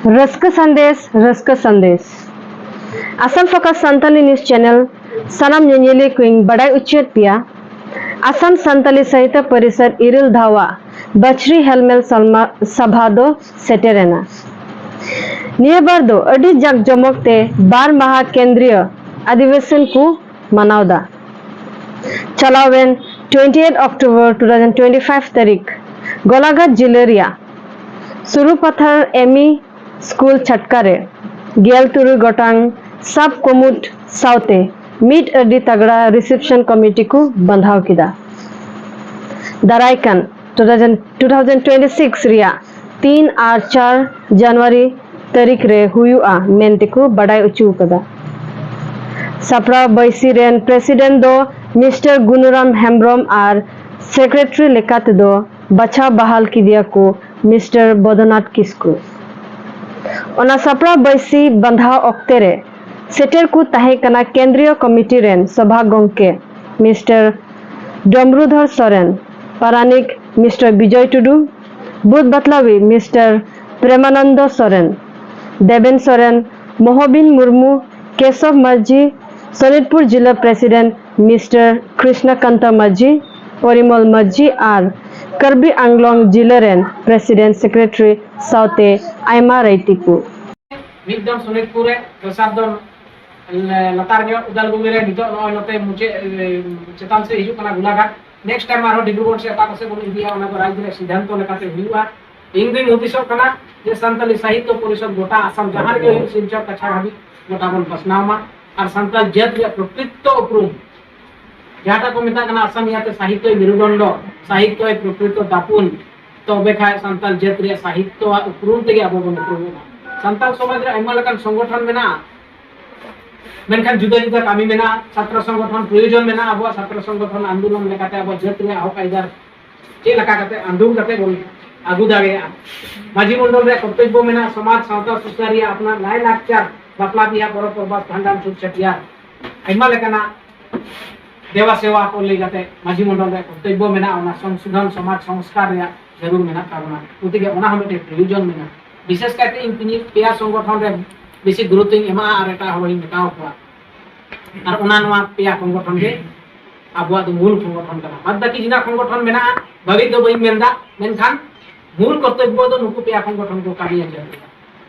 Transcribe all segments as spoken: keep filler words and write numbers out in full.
ᱨᱟᱹᱥᱠᱟᱹ ᱥᱟᱸᱫᱮᱥ, ᱨᱟᱹᱥᱠᱟᱹ ᱥᱟᱸᱫᱮᱥ᱾ Assam focus Santali news channel ᱥᱟᱱᱟᱢ ᱧᱮᱧᱮᱞᱤᱭᱟᱹ ᱠᱚᱧ ᱵᱟᱰᱟᱭ ᱦᱚᱪᱚᱭᱮᱫ ᱯᱮᱭᱟ, ᱟᱥᱟᱢ ᱥᱟᱱᱛᱟᱞᱤ ᱥᱟᱦᱤᱛᱭᱚ ᱯᱚᱨᱤᱥᱚᱫᱽ ᱤᱨᱟᱹᱞ ᱫᱷᱟᱣᱟᱜ ᱵᱟᱪᱷᱨᱤ ᱦᱮᱞᱢᱮᱞ ᱥᱟᱞᱢᱟ ᱥᱟᱵᱷᱟ ᱫᱚ ᱥᱮᱴᱮᱨᱮᱱᱟ᱾ ᱱᱤᱭᱟᱹ ᱵᱟᱨ ᱫᱚ ᱟᱹᱰᱤ ᱡᱟᱠ ᱡᱚᱢᱚᱠ ᱛᱮ ᱵᱟᱨ ᱢᱟᱦᱟ ᱠᱮᱱᱫᱨᱤᱭᱚ ᱚᱫᱷᱤᱵᱮᱥᱚᱱ ᱠᱚ ᱢᱟᱱᱟᱣᱫᱟ᱾ ᱪᱟᱞᱟᱣᱮᱱ twenty eight October two thousand twenty five ᱛᱟᱹᱨᱤᱠᱷ ᱜᱳᱞᱟᱜᱷᱟᱴ ᱡᱤᱞᱟᱹ ᱨᱮᱭᱟᱜ ᱥᱩᱨᱩᱯᱟᱛᱷᱟᱨ ᱮᱢᱤ ᱥᱠᱩᱞ ᱪᱷᱟᱴᱠᱟ ᱨᱮ ᱜᱮᱞ ᱛᱩᱨᱩᱭ ᱜᱚᱴᱟᱝ ᱥᱟᱵ ᱠᱚᱢᱩᱴ ᱥᱟᱶᱛᱮ ᱢᱤᱫ ᱟᱹᱰᱤ ᱛᱟᱜᱲᱟ ᱨᱤᱥᱮᱯᱥᱚᱱ ᱠᱚᱢᱤᱴᱤ ᱠᱚ ᱵᱟᱸᱫᱷᱟᱣ ᱠᱮᱫᱟ᱾ ᱫᱟᱨᱟᱭ ᱠᱟᱱ two thousand, two thousand twenty six ᱨᱮᱭᱟᱜ ᱛᱤᱱ ᱟᱨ ᱪᱟᱨ ᱡᱟᱱᱩᱣᱟᱨᱤ ᱛᱟᱹᱨᱤᱠᱷ ᱨᱮ ᱦᱩᱭᱩᱜᱼᱟ ᱢᱮᱱᱛᱮ ᱠᱚ ᱵᱟᱰᱟᱭ ᱦᱚᱪᱚ ᱟᱠᱟᱫᱟ᱾ ᱥᱟᱯᱲᱟᱣ ᱵᱟᱹᱭᱥᱤ ᱨᱮᱱ ᱯᱨᱮᱥᱤᱰᱮᱱᱴ ᱫᱚ ᱢᱤᱥᱴᱟᱨ ᱜᱩᱱᱩᱨᱟᱢ ᱦᱮᱢᱵᱨᱚᱢ ᱟᱨ ᱥᱮᱠᱨᱮᱴᱟᱨᱤ ᱞᱮᱠᱟ ᱛᱮᱫᱚ ᱵᱟᱪᱷᱟᱣ ᱵᱟᱦᱟᱞ ᱠᱮᱫᱮᱭᱟ ᱠᱚ ᱢᱤᱥᱴᱟᱨ ᱵᱚᱫᱚᱱᱟᱛᱷ ᱠᱤᱥᱠᱩ᱾ ᱚᱱᱟ ᱥᱟᱯᱲᱟᱣ ᱵᱟᱹᱭᱥᱤ ᱵᱟᱸᱫᱷᱟᱣ ᱚᱠᱛᱮ ᱨᱮ ᱥᱮᱴᱮᱨ ᱠᱚ ᱛᱟᱦᱮᱸ ᱠᱟᱱᱟ ᱠᱮᱱᱫᱨᱤᱭᱚ ᱠᱚᱢᱤᱴᱤ ᱨᱮᱱ ᱥᱚᱵᱷᱟ ᱜᱚᱢᱠᱮ ᱢᱤᱥᱴᱟᱨ ᱰᱚᱢᱨᱩᱫᱷᱚᱨ ᱥᱚᱨᱮᱱ, ᱯᱟᱨᱟᱱᱤᱠ ᱢᱤᱥᱴᱟᱨ ᱵᱤᱡᱚᱭ ᱴᱩᱰᱩ, ᱵᱩᱛᱷ ᱵᱟᱛᱞᱟᱣᱤ ᱢᱤᱥᱴᱟᱨ ᱯᱨᱮᱢᱟᱱᱚᱱᱫᱚ ᱥᱚᱨᱮᱱ, ᱫᱮᱵᱮᱱ ᱥᱚᱨᱮᱱ, ᱢᱚᱦᱚᱵᱤᱱ ᱢᱩᱨᱢᱩ, ᱠᱮᱥᱚᱵ ᱢᱟᱹᱡᱷᱤ, ᱥᱚᱱᱤᱛᱯᱩᱨ ᱡᱤᱞᱟ ᱯᱨᱮᱥᱤᱰᱮᱱᱴ ᱢᱤᱥᱴᱟᱨ ᱠᱨᱤᱥᱱᱟᱠᱟᱱᱛᱟ ᱢᱟᱹᱡᱷᱤ, ᱯᱚᱨᱤᱢᱚᱞ ᱢᱟᱹᱡᱷᱤ ᱟᱨ ᱠᱟᱨᱵᱤ ᱟᱝᱞᱚᱝ ᱡᱤᱞᱟᱹ ᱨᱮᱱ ᱯᱨᱮᱥᱤᱰᱮᱱᱴ ᱥᱮᱠᱨᱮᱴᱟᱨᱤ ᱥᱟᱶᱛᱮ ᱟᱭᱢᱟ ᱨᱟᱭᱛᱤ ᱠᱚ᱾ ᱢᱤᱫ ᱫᱚᱢ ᱥᱚᱱᱤᱛᱯᱩᱨ ᱨᱮ, ᱫᱚᱥᱟᱨ ᱫᱚᱢ ᱞᱟᱛᱟᱨ ᱧᱚᱜ ᱩᱫᱟᱞᱜᱩᱢᱤ ᱨᱮ, ᱱᱤᱛᱚᱜ ᱱᱚᱜᱼᱚᱭ ᱱᱚᱛᱮ ᱢᱩᱪᱟᱹᱫ, ᱮ, ᱪᱮᱛᱟᱱ ᱥᱮᱫ ᱦᱤᱡᱩᱜ ᱠᱟᱱᱟ ᱜᱳᱞᱟᱜᱷᱟᱴ᱾ ᱱᱮᱠᱥᱴ ᱴᱟᱭᱤᱢ ᱟᱨᱦᱚᱸ ᱰᱤᱵᱽᱨᱩᱜᱚᱲ ᱥᱮ ᱚᱠᱟ ᱠᱚ ᱥᱮᱫ ᱵᱚᱱ ᱤᱫᱤᱭᱟ, ᱚᱱᱟ ᱫᱚ ᱨᱟᱡᱽ ᱨᱮᱭᱟᱜ ᱥᱤᱫᱽᱫᱷᱟᱱᱛᱚ ᱞᱮᱠᱟᱛᱮ ᱦᱩᱭᱩᱜᱼᱟ᱾ ᱤᱧ ᱫᱩᱧ ᱦᱩᱫᱤᱥᱚᱜ ᱠᱟᱱᱟ ᱡᱮ ᱥᱟᱱᱛᱟᱞᱤ ᱥᱟᱦᱤᱛᱭᱚ ᱯᱚᱨᱤᱥᱚᱫᱽ ᱜᱚᱴᱟ ᱟᱥᱟᱢ ᱡᱟᱦᱟᱸ ᱨᱮᱜᱮ ᱦᱩᱭᱩᱜ, ᱥᱤᱞᱪᱚᱨ ᱠᱟᱪᱷᱟᱲ ᱦᱟᱹᱵᱤᱡ ᱜᱚᱴᱟ ᱵᱚᱱ ᱯᱟᱥᱱᱟᱣ ᱢᱟ᱾ ᱟᱨ ᱥᱟᱱᱛᱟᱲ ᱡᱟᱹᱛ ᱨᱮᱭᱟᱜ ᱯᱨᱚᱠᱨᱤᱛᱚ ᱩᱯᱨᱩᱢ, ᱡᱟᱦᱟᱸᱴᱟᱜ ᱠᱚ ᱢᱮᱛᱟᱜ ᱠᱟᱱᱟ ᱟᱥᱟᱢᱤᱭᱟ ᱛᱮ ᱥᱟᱦᱤᱛᱭᱚ ᱢᱮᱨᱩᱫᱚᱱᱰᱚ, ᱥᱟᱦᱤᱛᱭᱚ ᱯᱨᱚᱠᱨᱤᱛᱚ ᱫᱟᱯᱩᱱ, ᱛᱚᱵᱮ ᱠᱷᱟᱱ ᱥᱟᱱᱛᱟᱲ ᱡᱟᱹᱛ ᱨᱮᱭᱟᱜ ᱥᱟᱦᱤᱛᱭᱚ ᱟᱜ ᱩᱯᱨᱩᱢ ᱛᱮᱜᱮ ᱟᱵᱚ ᱵᱚᱱ ᱩᱯᱨᱩᱢᱚᱜᱼᱟ᱾ ᱥᱟᱱᱛᱟᱲ ᱥᱚᱢᱟᱡᱽ ᱨᱮ ᱟᱭᱢᱟ ᱞᱮᱠᱟᱱ ᱥᱚᱝᱜᱚᱴᱷᱚᱱ ᱢᱮᱱᱟᱜᱼᱟ, ᱢᱮᱱᱠᱷᱟᱱ ᱡᱩᱫᱟᱹ ᱡᱩᱫᱟᱹ ᱠᱟᱹᱢᱤ ᱢᱮᱱᱟᱜᱼᱟ᱾ ᱪᱷᱟᱛᱨᱚ ᱥᱚᱝᱜᱚᱴᱷᱚᱱ ᱯᱨᱚᱭᱳᱡᱚᱱ ᱢᱮᱱᱟᱜᱼᱟ, ᱟᱵᱚᱣᱟᱜ ᱪᱷᱟᱛᱨᱚ ᱥᱚᱝᱜᱚᱴᱷᱚᱱ ᱟᱱᱫᱳᱞᱚᱱ ᱞᱮᱠᱟᱛᱮ ᱟᱵᱚᱣᱟᱜ ᱡᱟᱹᱛ ᱨᱮᱭᱟᱜ ᱦᱚᱠ ᱟᱹᱭᱫᱟᱹᱨ ᱪᱮᱫ ᱞᱮᱠᱟ ᱠᱟᱛᱮ ᱟᱸᱫᱳᱲ ᱠᱟᱛᱮ ᱵᱚᱱ ᱟᱹᱜᱩ ᱫᱟᱲᱮᱭᱟᱜᱼᱟ᱾ ᱢᱟᱹᱡᱷᱤ ᱢᱚᱱᱰᱚᱞ ᱨᱮᱭᱟᱜ ᱠᱚᱨᱛᱚᱵᱽᱵᱚ ᱢᱮᱱᱟᱜᱼᱟ, ᱥᱚᱢᱟᱡᱽ ᱥᱟᱶᱛᱟ ᱥᱩᱥᱟᱹᱨᱤᱭᱟᱹ, ᱟᱯᱱᱟᱨ ᱞᱟᱭ ᱞᱟᱠᱪᱟᱨ, ᱵᱟᱯᱞᱟ ᱵᱤᱦᱟ, ᱯᱚᱨᱚᱵᱽ ᱯᱚᱨᱵᱟᱥ, ᱵᱷᱟᱸᱰᱟᱱ, ᱪᱷᱩᱛ ᱪᱷᱟᱹᱴᱭᱟᱹᱨ, ᱟᱭᱢᱟ ᱞᱮᱠᱟᱱᱟᱜ ᱫᱮᱵᱟ ᱥᱮᱵᱟ ᱠᱚ ᱞᱟᱹᱭ ᱠᱟᱛᱮ ᱢᱟᱹᱡᱷᱤ ᱢᱚᱱᱰᱚᱞ ᱨᱮᱭᱟᱜ ᱠᱚᱨᱛᱚᱵᱽᱵᱚ ᱢᱮᱱᱟᱜᱼᱟ᱾ ᱚᱱᱟ ᱥᱚᱝᱥᱳᱫᱷᱚᱱ, ᱥᱚᱢᱟᱡᱽ ᱥᱚᱝᱥᱠᱟᱨ ᱨᱮᱭᱟᱜ ᱡᱟᱹᱨᱩᱲ ᱢᱮᱱᱟᱜ ᱛᱟᱵᱚᱱᱟ, ᱜᱚᱛᱤᱠᱮ ᱚᱱᱟ ᱦᱚᱸ ᱢᱤᱫᱴᱮᱱ ᱯᱨᱚᱭᱳᱡᱚᱱ ᱢᱮᱱᱟᱜᱼᱟ᱾ ᱵᱤᱥᱮᱥ ᱠᱟᱭᱛᱮ ᱤᱧ ᱯᱮᱭᱟ ᱥᱚᱝᱜᱚᱴᱷᱚᱱ ᱨᱮ ᱵᱮᱥᱤ ᱜᱩᱨᱩᱛᱚᱧ ᱮᱢᱟᱜᱼᱟ ᱟᱨ ᱮᱴᱟᱜ ᱦᱚᱲᱤᱧ ᱢᱮᱛᱟᱣ ᱠᱚᱣᱟ᱾ ᱟᱨ ᱚᱱᱟ ᱱᱚᱣᱟ ᱯᱮᱭᱟ ᱥᱚᱝᱜᱚᱴᱷᱚᱱ ᱜᱮ ᱟᱵᱚᱣᱟᱜ ᱫᱚ ᱢᱩᱞ ᱥᱚᱝᱜᱚᱴᱷᱚᱱ ᱠᱟᱱᱟ᱾ ᱵᱟᱫ ᱵᱟᱹᱠᱤ ᱡᱤᱱᱟ ᱥᱚᱝᱜᱚᱴᱷᱚᱱ ᱢᱮᱱᱟᱜᱼᱟ, ᱵᱟᱹᱲᱤᱡ ᱫᱚ ᱵᱟᱹᱧ ᱢᱮᱱᱫᱟ, ᱢᱮᱱᱠᱷᱟᱱ ᱢᱩᱞ ᱠᱚᱨᱛᱚᱵᱵᱚ ᱫᱚ ᱱᱩᱠᱩ ᱯᱮᱭᱟ ᱥᱚᱝᱜᱚᱴᱷᱚᱱ ᱠᱚ ᱠᱟᱹᱢᱤᱭᱟ᱾ ᱡᱮ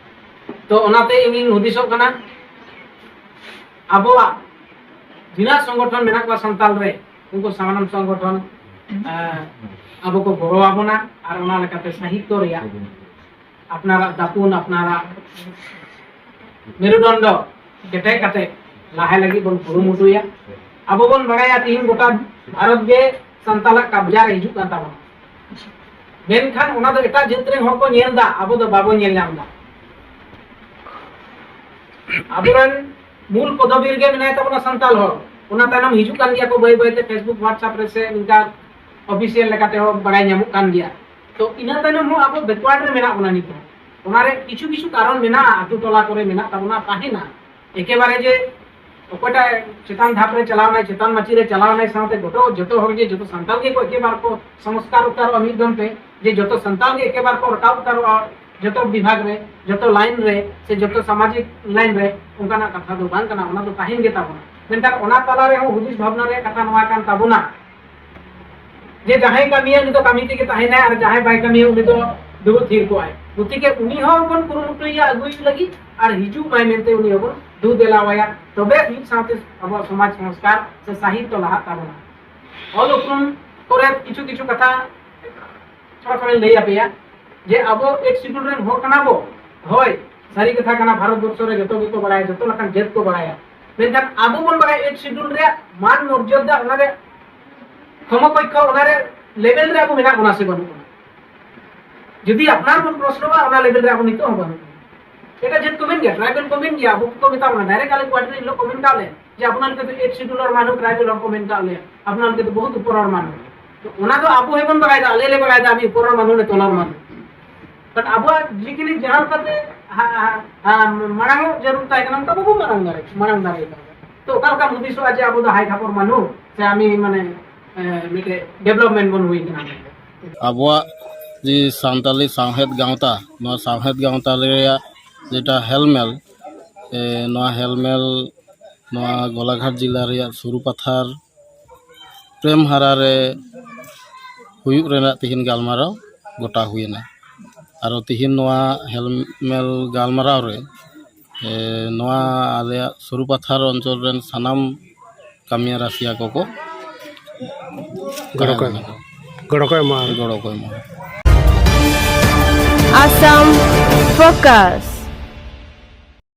ᱛᱚ ᱚᱱᱟᱛᱮ ᱤᱧᱤᱧ ᱦᱩᱫᱤᱥᱚᱜ ᱠᱟᱱᱟ, ᱟᱵᱚᱣᱟᱜ ᱡᱤᱱᱟ ᱥᱚᱝᱜᱚᱴᱷᱚᱱ ᱢᱮᱱᱟᱜ ᱠᱚᱣᱟ ᱥᱟᱱᱛᱟᱞ ᱨᱮ, ᱩᱱᱠᱩ ᱥᱟᱱᱟᱢ ᱥᱚᱝᱜᱚᱴᱷᱚᱱ ᱟᱵᱚ ᱠᱚ ᱜᱚᱲᱚ ᱟᱵᱚᱱᱟ ᱟᱨ ᱚᱱᱟ ᱞᱮᱠᱟᱛᱮ ᱥᱟᱦᱤᱛᱛᱚ ᱨᱮᱭᱟᱜ ᱟᱯᱱᱟᱨᱟᱜ ᱫᱟᱯᱩᱱ, ᱟᱯᱱᱟᱨᱟᱜ ᱢᱮᱨᱩᱫᱚᱱᱰᱚ ᱠᱮᱴᱮᱡ ᱠᱟᱛᱮ ᱞᱟᱦᱟᱭ ᱞᱟᱹᱜᱤᱫ ᱵᱚᱱ ᱠᱩᱨᱩᱢᱩᱴᱩᱭᱟ᱾ ᱟᱵᱚ ᱵᱚᱱ ᱵᱟᱲᱟᱭᱟ ᱛᱤᱦᱤᱧ ᱜᱚᱴᱟ ᱵᱷᱟᱨᱚᱛ ᱜᱮ ᱥᱟᱱᱛᱟᱞᱟᱜ ᱠᱟᱵᱽᱡᱟ ᱨᱮ ᱦᱤᱡᱩᱜ ᱠᱟᱱ ᱛᱟᱵᱚᱱᱟ, ᱢᱮᱱᱠᱷᱟᱱ ᱚᱱᱟ ᱫᱚ ᱮᱴᱟᱜ ᱡᱟᱹᱛ ᱨᱮᱱ ᱦᱚᱲ ᱠᱚ ᱧᱮᱞ ᱮᱫᱟ, ᱟᱵᱚ ᱫᱚ ᱵᱟᱵᱚᱱ ᱧᱮᱞ ᱧᱟᱢ ᱮᱫᱟ᱾ ᱟᱵᱚᱨᱮᱱ ᱢᱩᱞ ᱯᱚᱫᱚᱵᱤ ᱨᱮᱜᱮ ᱢᱮᱱᱟᱭ ᱛᱟᱵᱚᱱᱟ ᱥᱟᱱᱛᱟᱞ ᱦᱚᱲ, ᱚᱱᱟ ᱛᱟᱭᱱᱚᱢ ᱦᱤᱡᱩᱜ ᱠᱟᱱ ᱜᱮᱭᱟ ᱠᱚ ᱵᱟᱹᱭ ᱵᱟᱹᱭᱛᱮ Facebook WhatsApp ᱨᱮ ᱥᱮ ᱱᱤᱝᱠᱟ ᱚᱯᱷᱤᱥᱤᱭᱟᱞ ᱞᱮᱠᱟᱛᱮ ᱦᱚᱸ ᱵᱟᱲᱟᱭ ᱧᱟᱢᱚᱜ ᱠᱟᱱ ᱜᱮᱭᱟ᱾ ᱛᱚ ᱤᱱᱟᱹ ᱛᱟᱭᱱᱚᱢ ᱦᱚᱸ ᱟᱵᱚ ᱵᱮᱠᱣᱟᱨᱰ ᱨᱮ ᱢᱮᱱᱟᱜ ᱵᱚᱱᱟ ᱱᱤᱛᱚᱜ᱾ ᱚᱱᱟᱨᱮ ᱠᱤᱪᱷᱩ ᱠᱤᱪᱷᱩ ᱠᱟᱨᱚᱱ ᱢᱮᱱᱟᱜᱼᱟ, ᱟᱛᱳ ᱴᱚᱞᱟ ᱠᱚᱨᱮ ᱢᱮᱱᱟᱜ ᱛᱟᱵᱚᱱᱟ, ᱛᱟᱦᱮᱱᱟ᱾ ᱮᱠᱮᱵᱟᱨᱮ ᱡᱮ ᱚᱠᱚᱭᱴᱟᱜ ᱪᱮᱛᱟᱱ ᱫᱷᱟᱯ ᱨᱮ ᱪᱟᱞᱟᱣ ᱮᱱᱟᱭ, ᱪᱮᱛᱟᱱ ᱢᱟᱹᱪᱤ ᱨᱮ ᱪᱟᱞᱟᱣ ᱮᱱᱟᱭ, ᱥᱟᱶᱛᱮ ᱡᱚᱛᱚ, ᱡᱚᱛᱚ ᱦᱚᱲ ᱜᱮ, ᱡᱚᱛᱚ ᱥᱟᱱᱛᱟᱲ ᱜᱮᱠᱚ ᱮᱠᱮᱵᱟᱨ ᱠᱚ ᱥᱚᱝᱥᱠᱟᱨ ᱩᱛᱟᱹᱨᱚᱜᱼᱟ ᱢᱤᱫ ᱫᱚᱢ ᱛᱮ, ᱡᱮ ᱡᱚᱛᱚ ᱥᱟᱱᱛᱟᱲ ᱜᱮ ᱮᱠᱮᱵᱟᱨ ᱠᱚ ᱨᱟᱠᱟᱵ ᱩᱛᱟᱹᱨᱚᱜᱼᱟ ᱡᱚᱛᱚ ᱵᱤᱵᱷᱟᱜᱽ ᱨᱮ, ᱡᱚᱛᱚ ᱞᱟᱭᱤᱱ ᱨᱮ, ᱥᱮ ᱡᱚᱛᱚ ᱥᱟᱢᱟᱡᱤᱠ ᱞᱟᱭᱤᱱ ᱨᱮ, ᱚᱱᱠᱟᱱᱟᱜ ᱠᱟᱛᱷᱟ ᱫᱚ ᱵᱟᱝ ᱠᱟᱱᱟ᱾ ᱚᱱᱟ ᱫᱚ ᱛᱟᱦᱮᱱ ᱜᱮ ᱛᱟᱵᱚᱱᱟ᱾ ᱢᱮᱱᱠᱷᱟᱱ ᱚᱱᱟ ᱛᱟᱞᱟ ᱨᱮᱦᱚᱸ ᱦᱩᱫᱤᱥ ᱵᱷᱟᱵᱽᱱᱟ ᱨᱮᱭᱟᱜ ᱠᱟᱛᱷᱟ ᱱᱚᱣᱟ ᱠᱟᱱ ᱛᱟᱵᱚᱱᱟ, ᱡᱮ ᱡᱟᱦᱟᱸᱭ ᱠᱟᱹᱢᱤᱭᱟ ᱩᱱᱤ ᱫᱚ ᱠᱟᱹᱢᱤ ᱛᱮᱜᱮ ᱛᱟᱦᱮᱱᱟᱭ ᱟᱨ ᱡᱟᱦᱟᱸᱭ ᱵᱟᱭ ᱠᱟᱹᱢᱤᱭᱟ ᱩᱱᱤ ᱫᱚ ᱫᱩᱲᱩᱵ ᱛᱷᱤᱨ ᱠᱚᱜᱼᱟᱭ᱾ ᱜᱚᱛᱤᱠᱮ ᱩᱱᱤ ᱦᱚᱸ ᱵᱚᱱ ᱠᱩᱨᱩᱢᱩᱴᱩᱭᱟ ᱟᱹᱜᱩᱭ ᱞᱟᱹᱜᱤᱫ ᱟᱨ ᱦᱤᱡᱩᱜ ᱢᱟᱭ ᱢᱮᱱᱛᱮ ᱩᱱᱤ ᱦᱚᱸᱵᱚᱱ ᱫᱩ ᱫᱮᱞᱟᱣᱟᱭᱟ, ᱛᱚᱵᱮ ᱢᱤᱫ ᱥᱟᱶᱛᱮ ᱟᱵᱚᱣᱟᱜ ᱥᱚᱢᱟᱡᱽ ᱥᱚᱝᱥᱠᱟᱨ ᱥᱮ ᱥᱟᱦᱤᱛᱛᱚ ᱞᱟᱦᱟᱜ ᱛᱟᱵᱚᱱᱟ᱾ ᱚᱞ ᱩᱯᱨᱩᱢ ᱠᱚᱨᱮ ᱠᱤᱪᱷᱩ ᱠᱤᱪᱷᱩ ᱠᱟᱛᱷᱟ ᱛᱷᱚᱲᱟ ᱛᱷᱚᱲᱟᱧ ᱞᱟᱹᱭ ᱟᱯᱮᱭᱟ ᱡᱮ ᱟᱵᱚ ᱮᱭᱤᱴ ᱥᱤᱰᱩᱞ ᱨᱮᱱ ᱦᱚᱲ ᱠᱟᱱᱟ ᱵᱚ᱾ ᱦᱳᱭ, ᱥᱟᱹᱨᱤ ᱠᱟᱛᱷᱟ ᱠᱟᱱᱟ, ᱵᱷᱟᱨᱚᱛ ᱵᱚᱨᱥᱚ ᱨᱮ ᱡᱚᱛᱚ ᱜᱮᱠᱚ ᱵᱟᱲᱟᱭᱟ, ᱡᱚᱛᱚ ᱞᱮᱠᱟᱱ ᱡᱟᱹᱛ ᱠᱚ ᱵᱟᱲᱟᱭᱟ, ᱢᱮᱱᱠᱷᱟᱱ ᱟᱵᱚ ᱵᱚᱱ ᱵᱟᱲᱟᱭᱟ ᱮᱭᱤᱴ ᱥᱤᱰᱩᱞ ᱨᱮᱭᱟᱜ ᱢᱟᱱ ᱢᱚᱨᱡᱟᱫᱟ, ᱚᱱᱟ ᱨᱮ ᱥᱚᱢᱚᱠᱚᱠᱠᱷᱚ, ᱚᱱᱟ ᱨᱮ ᱞᱮᱵᱮᱞ ᱨᱮ ᱟᱵᱚ ᱢᱮᱱᱟᱜ ᱵᱚᱱᱟ ᱥᱮ ᱵᱟᱹᱱᱩᱜ ᱵᱚᱱᱟ? ᱡᱩᱫᱤ ᱟᱯᱱᱟᱨ ᱵᱚᱱ ᱯᱨᱚᱥᱱᱚᱜᱼᱟ, ᱚᱱᱟ ᱞᱮᱵᱮᱞ ᱨᱮ ᱟᱵᱚ ᱱᱤᱛᱚᱜ ᱦᱚᱸ ᱵᱟᱹᱱᱩᱜ ᱵᱚᱱᱟ᱾ ᱮᱴᱟᱜ ᱡᱟᱹᱛ ᱠᱚ ᱢᱮᱱ ᱜᱮᱭᱟ, ᱴᱨᱟᱭᱵᱮᱞ ᱠᱚ ᱢᱮᱱ ᱜᱮᱭᱟ, ᱟᱵᱚ ᱠᱚ ᱢᱮᱛᱟ ᱵᱚᱱᱟ, ᱰᱟᱭᱨᱮᱠᱴ ᱟᱞᱮ ᱠᱚᱣᱟᱨᱴᱟᱨ ᱦᱤᱞᱳᱜ ᱠᱚ ᱢᱮᱱ ᱠᱟᱜ ᱞᱮ ᱡᱮ ᱟᱯᱱᱟᱨ ᱠᱚᱫᱚ ᱮᱭᱤᱴ ᱥᱤᱰᱩᱞ ᱟᱨ ᱢᱟᱱᱩ ᱴᱨᱟᱭᱵᱮᱞ ᱦᱚᱲ ᱠᱚ ᱢᱮᱱ ᱠᱟᱜ ᱞᱮᱭᱟ, ᱟᱯᱱᱟᱨ ᱠᱚᱫᱚ ᱵᱚᱦᱩᱛ ᱩᱯᱚᱨ ᱦᱚᱲ ᱢᱟᱱᱩ᱾ ᱛᱚ ᱚᱱᱟ ᱫᱚ ᱟᱵᱚ ᱦᱚᱸ ᱵᱚᱱ ᱵᱟᱲᱟᱭ ᱫᱟ, ᱟᱞᱮ ᱞᱮ ᱵᱟᱲᱟᱭ ᱫᱟ ᱟᱢ ᱩᱯᱚᱨ ᱦᱚᱲ ᱢᱟᱱᱩ ᱞᱮ ᱛᱚᱞᱟ ᱢᱟᱱᱩ᱾ ᱵᱟᱴ ᱟᱵᱚᱣᱟᱜ ᱡᱤ ᱠᱤ ᱡᱟᱦᱟᱸ ᱞᱮᱠᱟᱛᱮ ᱦᱟ-, ᱦᱟ-, ᱦᱟ-, ᱢᱟᱲᱟᱝ ᱚᱜ ᱡᱟᱹᱨᱩᱲ ᱛᱟᱦᱮᱸ ᱠᱟᱱᱟ, ᱚᱱᱠᱟ ᱵᱟᱵᱚ ᱢᱟᱲᱟᱝ ᱫᱟᱲᱮ, ᱢᱟᱲᱟᱝ ᱫᱟᱲᱮ ᱠᱟᱣᱫᱟ᱾ ᱛᱚ ᱚᱠᱟ ᱞᱮᱠᱟᱢ ᱦᱩᱫᱤᱥᱚᱜᱼᱟ ᱡᱮ ᱟᱵᱚ ᱫᱚ ᱦᱟᱭ ᱠᱷᱟᱯᱚᱨ ᱢᱟᱱᱩ ᱥᱮ ᱟᱢᱤ ᱢᱟᱱᱮ, ᱮ, ᱢᱤᱫᱴᱮᱡ ᱰᱮᱵᱷᱞᱚᱯᱢᱮᱱᱴ ᱵᱚᱱ ᱦᱩᱭ ᱠᱟᱱᱟ? ᱟᱵᱚᱣᱟᱜ ᱡᱮ ᱥᱟᱱᱛᱟᱞᱤ ᱥᱟᱶᱦᱮᱫ ᱜᱟᱶᱛᱟ, ᱱᱚᱣᱟ ᱥᱟᱶᱦᱮᱫ ᱜᱟᱶᱛᱟ ᱨᱮᱭᱟᱜ ᱡᱮᱴᱟ ᱦᱮᱞᱢᱮᱞ, ᱮ, ᱱᱚᱣᱟ ᱦᱮᱞᱢᱮᱞ ᱱᱚᱣᱟ ᱜᱚᱞᱟᱜᱷᱟᱴ ᱡᱮᱞᱟ ᱨᱮᱭᱟᱜ ᱥᱩᱨᱩᱯᱟᱛᱷᱟᱨ ᱯᱨᱮᱢ ᱦᱟᱨᱟ ᱨᱮ ᱦᱩᱭᱩᱜ ᱨᱮᱱᱟᱜ ᱛᱤᱦᱤᱧ ᱜᱟᱞᱢᱟᱨᱟᱣ ᱜᱚᱴᱟ ᱦᱩᱭᱮᱱᱟ᱾ ᱟᱨᱚ ᱛᱤᱦᱤᱧ ᱱᱚᱣᱟ ᱦᱮᱞᱢᱮᱞ ᱜᱟᱞᱢᱟᱨᱟᱣ ᱨᱮ, ᱮ, ᱱᱚᱣᱟ ᱟᱞᱮᱭᱟᱜ ᱥᱩᱨᱩᱯᱟᱛᱷᱟᱨ ᱚᱧᱪᱚᱞ ᱨᱮᱱ ᱥᱟᱱᱟᱢ ᱠᱟᱹᱢᱤᱭᱟᱹ ᱨᱟᱹᱥᱤᱭᱟ ᱠᱚᱠᱚ ᱜᱚᱲᱚ ᱠᱚ ᱮᱢᱟ᱾ ᱜᱚᱲᱚ ᱠᱚ ᱮᱢᱟ᱾ ᱜᱚᱲᱚ ᱠᱚ ᱮᱢᱟ᱾ Assam Focus.